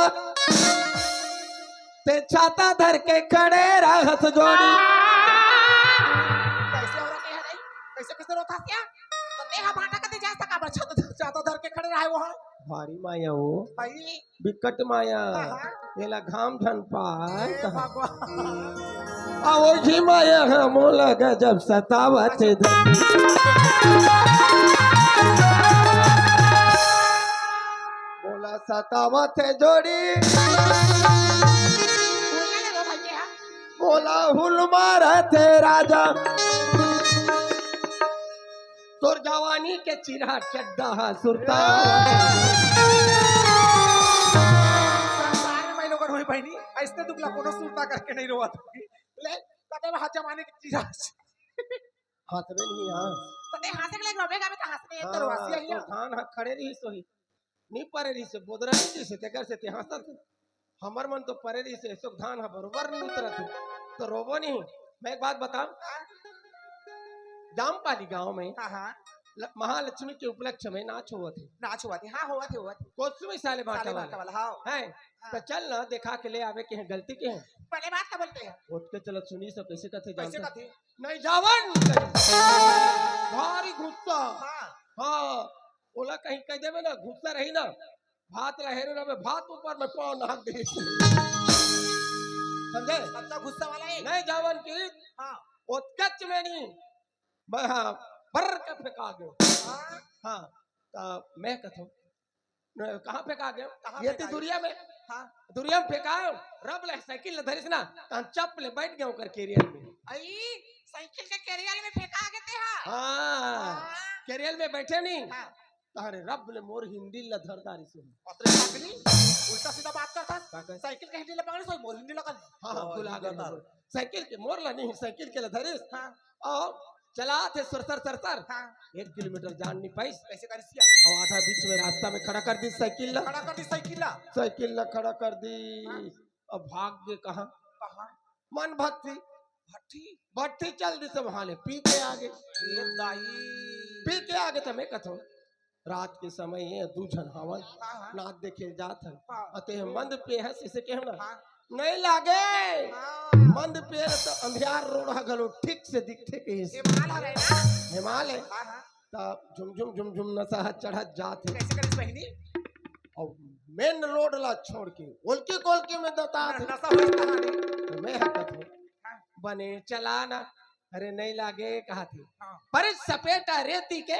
ते छाता धर के खड़े रहस जोड़ी। कैसे औरत हे नहीं? कैसे, कैसे रोथस क्या? त ते हा भाटा कती जास त काबर छाता, छाता धर के खड़े रहे वो हा? भारी माया हो। भाई। बिकट माया। हाँ, हाँ। एला घाम झन पाए। हे भगवान। आ, ओ जी माया ह मोला गजब सतावत हे। मोला सतावत हे जोड़ी। मोला हुल मारत हे राजा। तोर जवानी के चिरहा चड्डा ह सुरता। संसार में माईलोगन होई बहिनी, अइसने दुख ला कोनो सुरता करके नहीं रोवत होही। ले, कते बा जवानी के चिरहा। हंसबे नहीं, हाँ। कते हंसे के लइक रोबे गाबे त हंसबे, एक तो रोवासी हाँ, ही तो है। धान ह खड़े रहिस होही। नी परे रहिस हे, बोदरा नी रहिस हे, तेकर से ते हंसत हे। हमर मन तो परे रहिस हे, एसो धान ह बरोबर नी उतरत हे, तो रोबो नहीं। मैं एक बात बताऊं, जामपाली गांव में हाँ, हाँ। ल-, महालक्ष्मी के उपलक्ष्य में नाच होवत हे। नाच होवत हे, हाँ, होवत हे, होवत हे। कोसमी साले बांटा साले वाला। बांटा वाला, हाँ। हैं? हाँ। तो चल ना, देखा के ले आवे के हैं, गलती के हैं। पहले बात का बोलते हैं। उठ के चलत सुनी सब कैसे कथे कैसे जानता? कथे? नहीं जावन कही। भारी गुस्सा। हाँ। हाँ, ओला कहीं कह देबे ना, गुस्सा रही ना, भात ला हेरे रहबे, भात ऊपर में पाँव नाक दे। समझे? अब तो गुस्सा वाला है। नहीं जावन की, हाँ। ओतकच में नहीं, मैं हाँ, फर के फेंका गयो। हाँ। हाँ, तो मैं कथों, न, कहाँ फेंका गयो? कहाँ ये फेंका ती गयो? दुरिया में। हाँ। दुरिया में फेंकायो, रब ले साइकिल ल धरिस ना, तहन चप ले बैठ गयो ओकर केरियल में। आई, साइकिल के केरियल में फेंका गे ते हा? हाँ। हाँ। केरियल में बैठे नहीं। हाँ। तहरे रब ले मोर हिंडी ल धर डारिस। अतरे पगली, उल्टा सीधा बात करथस। का कहे? साइकिल के हिंडी ल पकड़िस, मोर हिंडी ल कर। हाँ, हाँ, ओ, भुला हिंडी गे, ल भुला। साइकिल के मोर ल नहीं, साइकिल के ल धरिस। हाँ। अउ चलात हे सरसर सरसर। हाँ। एक किलोमीटर जान नहीं पाइस। कैसे करिस या? अउ आधा बीच में रास्ता में खड़ा कर दिस साइकिल ला। खड़ा कर दिस साइकिल ला। साइकिल ला खड़ा कर दिस। हाँ। अब भाग गे कहाँ? कहाँ? मन भट्ठी। भट्ठी? भट्ठी चल दिस, वहां ले पी के आ गे। ए दाई। पी के आ गे त मैं कथों, रात के समय हे, दू झन हवन, हाँ, हाँ। नाच देखे जात हन। हाँ। अते मंद पेय हस, इसे कहेंव ना। हाँ। नहीं लागे। हाँ। मंद पेय त अंधियार रोड ह घलो ठीक से दिखथे कहिस। हेमाल हरे ना? हेमाल हे। हाँ, हाँ। त झुम झुम झुम झुम नशा ह चढ़त जात हे। कैसे करिस बहिनी? अउ मेन रोड ला छोड़ के ओलकी कोलकी में दतात हे। नशा होइस तहानी। त मैं ह कथों, हाँ। बने चला ना। अरे नहीं लागे कहाथे। हाँ। पर सपेटा रेती के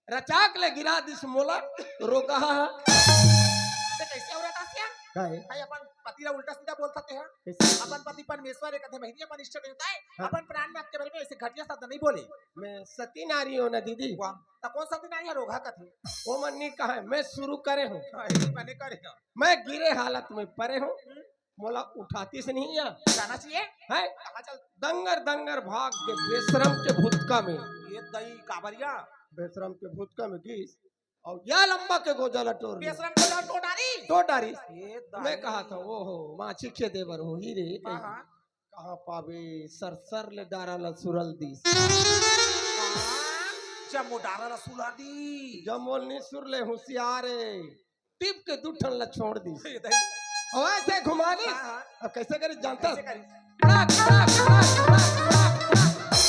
रचाक ले गिरा दिस मोला, रोगहा। ते कैसे औरत आस या? काहे? भाई अपन पति ला उल्टा सीधा बोलथस ते हा। कैसे? अपन पति परमेश्वर हे कथे बहिनी, अपन इष्ट देवता हे। हाँ। अपन प्राण नाथ के बारे में ऐसे घटिया शब्द नहीं बोले। मैं सती नारी हूँ ना दीदी। वाह, त कौन सती नारी हे रोगहा कथे? वो मन नहीं कहा है, मैं शुरू करे हूँ। हाँ, ये मैंने करे हूँ। मैं गिरे हालत में परे हूँ। हम्म। मोला उठातिस नहीं या। जाना चाहिए। हैं? कहाँ चल? दंगर दंगर भाग के बेशरम के भुतका में। ये दई काबरिया। बेशरम के भुतका में गिस। अउ या लंबा के गोजा ला टोर ले। बेशरम के गोजा टोर डारिस। टोर डारिस। ये दई। मैं कहा था, ओहो, माछी के देवर होही रे। हाँ, हाँ। कहाँ पाबे, सरसर ले डारा ला सुरल दिस। हाँ। जम्मो डारा ला सुला दी। जम्मो नी सुर ले, होशियार हे। टिप के दू ठन ला छोड़ दी। ये दही। अउ ऐसे घुमा दी। हाँ, हाँ। अब कैसे करी जानता? कैसे करी? टक, टक, टक, टक, टक, टक।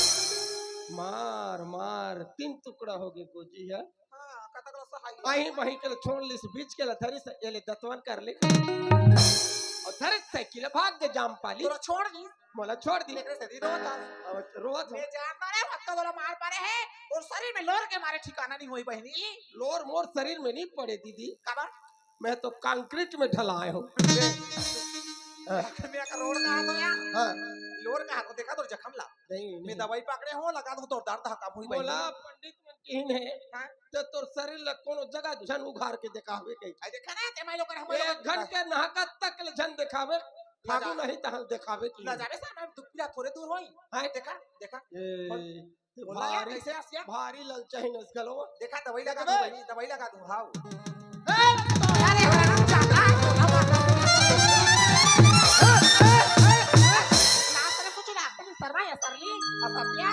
मार मार तीन टुकड़ा हो गे गोजी हे। हाँ, कतक ला सहाई। अहीं बहीं के ला छोड़ लिस, बीच के ला धरिस, ये ले दतवन कर ले। अउ धरिस साइकिल भाग गे जाम पाली। तोला छोड़ दी। मोला छोड़ दी। एकरे सेती रोत हस। अब रोत हो। मैं जान मारे, हत्ता तोला मार मारे हे, अउ शरीर में लोर के मारे ठिकाना नहीं होई बहिनी। लोर मोर शरीर में नहीं पड़े दीदी, काबर? मैं तो कंक्रीट में ढलाए हूँ। मैं का रोड कहा तो यार। हाँ, लोर कहा तो देखा तोर जखम ला। नहीं, मैं नहीं। दवाई पकड़े हो, लगा दूं तोर दर्द हका भुई मोला बहिनी। पंडित मन किहिन हे, हाँ। तो तोर शरीर ला कोनो जगह झन उघार के देखावे कही। आई देखा ना, ते मैं लोग हम एक घंटे नहाका तक ले झन देखावे, ना फागु जा। नहीं तहन देखावे की। ना जावे सा, मैं दुख पीड़ा थोड़े दूर होई। हाँ। देखा, देखा। ए, बोला यार, भारी, कैसे आसिया? भारी ललचाही नस गलो। देखा, दवाई लगा देखा दूं बे। बहिनी, दवाई लगा दूं, हाँ। ए, अरे हराम जादा, नाच रे कुछ लागते नहीं, सरवा या सरली, असतिया।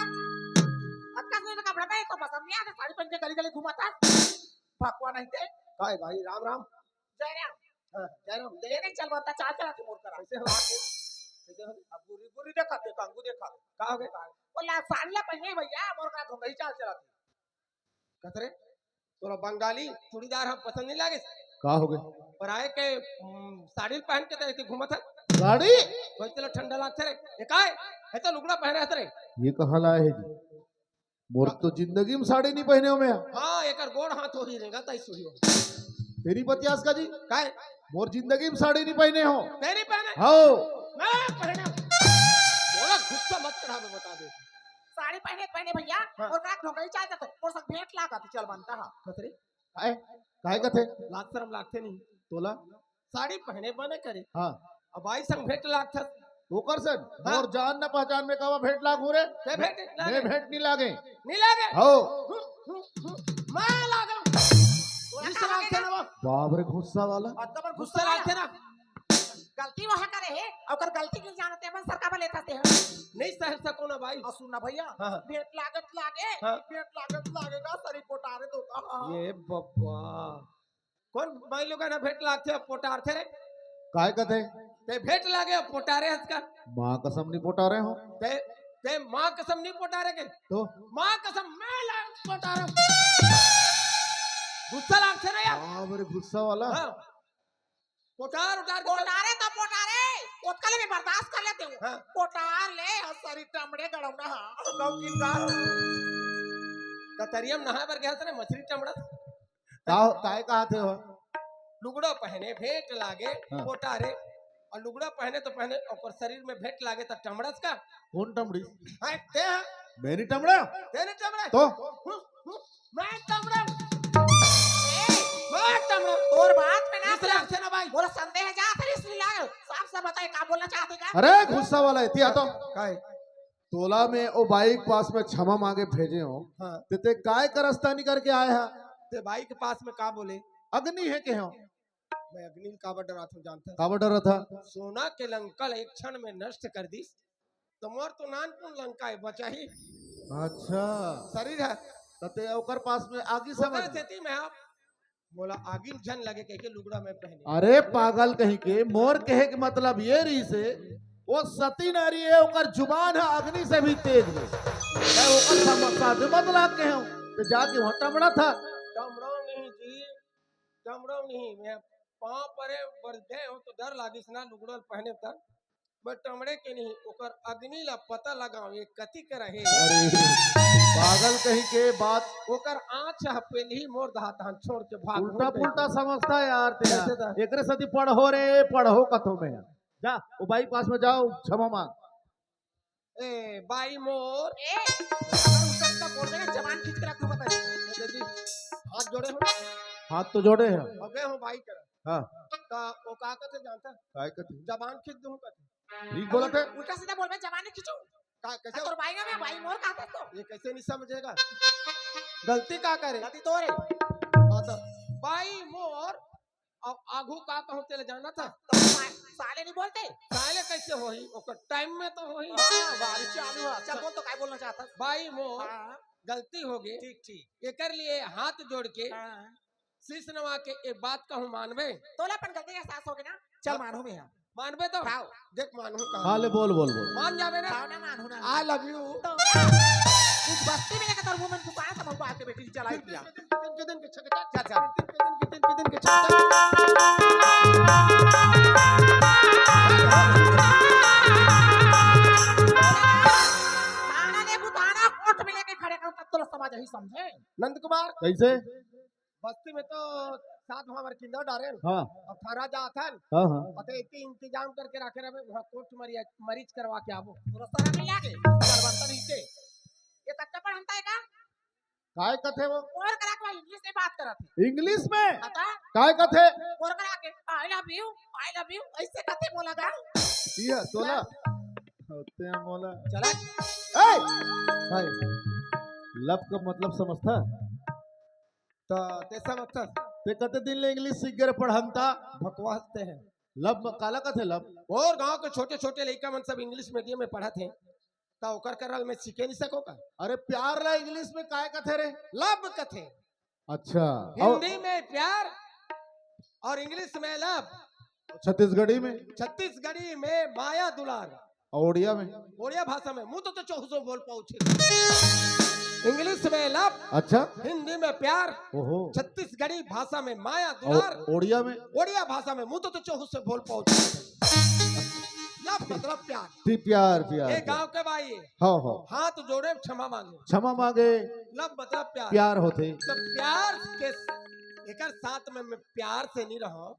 अक्का से कपड़ा पहन तो पसंद नहीं आता, साड़ी पहन के गली गली घुमाता। भगवान नहीं ते। काय भाई, राम राम। जय राम। हाँ, जय राम। ये नहीं चल बनता, चाल चला थे मोर करा। कैसे हो? कैसे हो? अब गुरी गुरी देखा ते, कंगू देखा। का हो गए? बोला साड़ी ला पहने भैया, मोर का धुंधई चाल चला थे। कतरे तोला बंगाली चूड़ीदार हम पसंद नहीं लागे। का हो गए? पर आए के हम्म, साड़ी पहन के तो ऐसे घूमत है। साड़ी? कोई चलो ठंडा लागते रे। ये काय? ये तो लुगड़ा पहने हत रे। ये कहाँ लाए है जी? मोर तो जिंदगी में साड़ी नहीं पहने हो मैं। हाँ, एकर गोड़ हाथ हो ही रेंगा, तई सुई हो। तेरी बतियास का जी? काय? मोर जिंदगी में साड़ी नहीं पहने हो। तेरी पहने? हो। मैं पहने। थोड़ा गुस्सा मत चढ़ा, मैं बता दे। साड़ी पहने पहने भैया, हाँ। और का धुंधई चाल जाते, और सब भेंट लागा थे, चल बनता हा। कतरे? काहे? काहे कथे? लाज शर्म लागते नहीं। तोला? साड़ी पहने बने करे। हाँ। अब भाई संग भेंट लागत। ओकर से हाँ। मोर जान न पहचान में कावा भेंट लाग हो रे? ते भेंट ना मैं लगे। भेंट नहीं लागे। नहीं लागे। हो। मैं लागे। तोला इस का लागते लागेगा? ना वो। बाप रे गुस्सा वाला। अब तो पर गुस्सा लागते ना। गलती वहाँ करे है, ओकर गलती के जानते अपन सरकार पर लेता ते हैं। नहीं सह सको ना भाई। और सुन ना भैया, हाँ, हाँ। भेंट लागत लागे, हाँ। भेंट लागत लागेगा, सरी पोटारे दो का। ये बब्बा। कौन भाई लोग है ना भेंट लागते अब पोटार थे रे? काय कथे? ते भेंट लागे अब पोटारे हंस का। माँ कसम नहीं पोटारे हो। ते ते माँ कसम नहीं पोटारे के। तो? माँ कसम मैं ला पोटारे। गुस्सा लागते ना यार। बाप रे गुस्सा वाला। हाँ। पोटार उटार के पोटारे तो पोटारे, ओतका ले मैं बर्दाश्त कर लेते हूँ। हाँ। पोटार ले, और सरी टमड़े गड़ौना हा, गौ की गाल। कतरिया में नहाए बर गया था ना, मछली टमड़ा। का, काय कहा थे हो? लुगड़ा पहने, भेंट लागे, हाँ। पोटारे। और लुगड़ा पहने तो पहने, ओकर शरीर में भेंट लागे तो टमड़स का। कौन टमड़ी? हाँ, ते हाँ। मेरी टमड़ा? तेरे टमड़ा। तो? हम्म, हम्म, मैं टमड़ा। ए, मैं टमड़ा। तोर बात में ना इस लागते ना भाई। बोला संदेह जा था इसलिए लागे। साफ साफ बताए, का बोलना चाहते का? अरे गुस्सा वाला इतिया तो। काय? तोला में ओ बाई के पास में क्षमा मांगे भेजे हो। हाँ। ते ते काय करस्तानी करके आए हा? ते बाई के पास में का बोले? अग्नि है के हो? मैं अग्नि ल काबर डरात हूँ जानता? काबर डरत हा? सोना के लंका ल एक क्षण में नष्ट कर दिस, तो मोर तो नानकुन लंका है बचा ही। अच्छा। शरीर है। त ते ओकर पास में आगी ओकर समझ। सेती मैं आप मोला आगी झन लगे कह के लुगड़ा में पहने। अरे पागल कहीं के, मोर कहे के मतलब ये रही से, वो सती नारी है, ओकर जुबान है अग्नि से भी तेज है। मैं ओकर समस्या से मत लाग के हूँ, तो जाके वहाँ टमड़ा था। टमड़ा नहीं जी, टमड़ा नहीं। मैं पाँव परे बर गए हो तो डर लागिस ना लुगड़ा पहने था। मैं टमड़े के नहीं, ओकर अग्नि ला पता लगाओ, ये कति कर रहे। अरे पागल कहीं के बात। ओकर आँच ह पेलही मोर दहा तहन छोड़ के भाग उल्टा होत पुल्टा समझता है यार कैसे तेरा। था? एकरे साथी पढ़ो रे, पढ़ो कथो में। जा, वो बाई पास में जाओ, क्षमा मांग। ए बाई मोर। ए, अगर उल्टा पुल्टा बोल देना, जबान खींच के रख दूंगा मैं। हाथ जोड़े हो। हाथ तो जोड़े हैं। अब गए हो बाई कर। हाँ। तो वो का कहते जानता? काय कथी? जबान खींच दूँ कहते। ठीक बोला थे। उल्टा सीधा बोल, मैं जबान नहीं खींचू। का कैसे? तोर बाई ना, मैं बाई मोर कहता तो। ये कैसे नहीं समझेगा? गलती का करे? गलती तो रे। हाँ, तो बाई मोर। अब आगू का कहूँ तेरे जाना था? तो सा-, साले नहीं बोलते। साले कैसे होही? ओकर टाइम में तो होही। हाँ, बारिश चालू है। अच्छा, बोल तो काय बोलना चाहता? बाई मोर। हाँ। गलती होगे। ठीक, ठीक। एकर लिए हाथ जोड़ के हाँ। शीश नवा के एक बात कहूँ, मानबे? तोला अपन गलती के एहसास होगे ना, चल हाँ। मानहूँ मैं। हाँ। मानबे तो? हाँ। देख, मानहूँ कहाँ। हाँ, ले बोल, बोल, बोल। मान जाबे ना? हाँ ना, मानहूँ ना। I love you। तो इस बस्ती में लेके तोर मुंह में दुकान से महुआ आके बैठी चलाई दिया। दिन के दिन के छटका। चल, चल। दिन के दिन के, दिन के दिन के छटका। थाना ने बुताना कोर्ट में लेके खड़े कर, तब तो लोग समझ ही समझे। नंद कुमार। कैसे? बस्ती में तो सात हमार किंदा डारेन। हाँ। अब थारा जात हन। हाँ, हाँ। अते इतनी इंतजाम करके रखे रहे, वहाँ कोर्ट मरिया-, मरीज करवा के आबो। तोला शरम नहीं लागे? शरम तो नहीं ते। ये तक चप्पल हनता है का? काय कथे वो? और करा के इंग्लिश में बात करत है। इंग्लिश में? बता। काय कथे? और करा के, "I love you, I love you," ऐसे कथे बोला गा। ये तोला। होते हैं मोला। चला। ए! भाई, love का मतलब समझता? त ते समझथस? ते कते दिन ले इंग्लिश सीख गे रे पढ़ंता? बकवास ते है। Love म-, काला कथे love? और गांव के छोटे-छोटे लइका मन सब इंग्लिश मीडियम में पढ़त हे, त ओकर करल में सीखे नहीं सको का? अरे प्यार ला इंग्लिश में काय कथे रे? Love कथे। अच्छा, और हिंदी में प्यार और इंग्लिश में love। छत्तीसगढ़ी में? छत्तीसगढ़ी में माया दुलार। और उड़िया में? उड़िया भाषा में, मुँह तो, तो चौहु से बोल पाऊ छी। इंग्लिश में love, अच्छा। हिंदी में प्यार, ओहो। छत्तीसगढ़ी भाषा में माया और दुलार, उड़िया में? उड़िया भाषा में, मुँह तो, तो चौहु से बोल पाऊ छी। Love मतलब प्यार। ती प्यार, प्यार, ये प्यार। गांव के भाई है। हाँ, हाँ। हाथ जोड़े, क्षमा मांगे। क्षमा मांगे। Love मतलब प्यार। प्यार होथे। तो प्यार के, एकर साथ में मैं प्यार से नहीं रहा,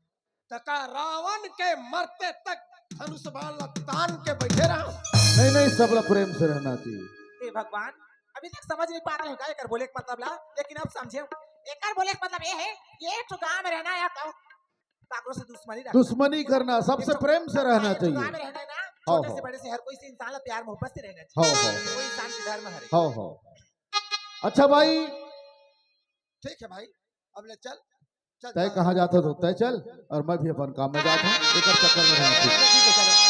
त का रावण के मरते तक धनुष बाण ला तान के बैठे रहा? नहीं, नहीं, सबला प्रेम से रहना चाहिए। हे भगवान, अभी तक समझ नहीं पाते हो का एकर बोले के मतलब ला, लेकिन अब समझे। एकर बोले के मतलब ये है, ये एक ठो गांव में रहना या गांव, काकरो से दुश्मनी रखना। दुश्मनी करना, सबसे एक ठो प्रेम से रहना एक ठो चाहिए। गांव में रहना है ना, हाँ, छोटे से हाँ। बड़े से हर कोई से इंसान ला प्यार मोहब्बत से रहना चाहिए। हाँ, हाँ। वो इंसान के धर्म हरे। हाँ, हाँ। अच्छा भाई। ठीक है भाई, अब ले चल। चल, तय चल। कहाँ जात हो तो तय चल, और मैं भी अपन काम में जात हूँ, एकर चक्कर में रहना ठीक। ठीक है, चलो।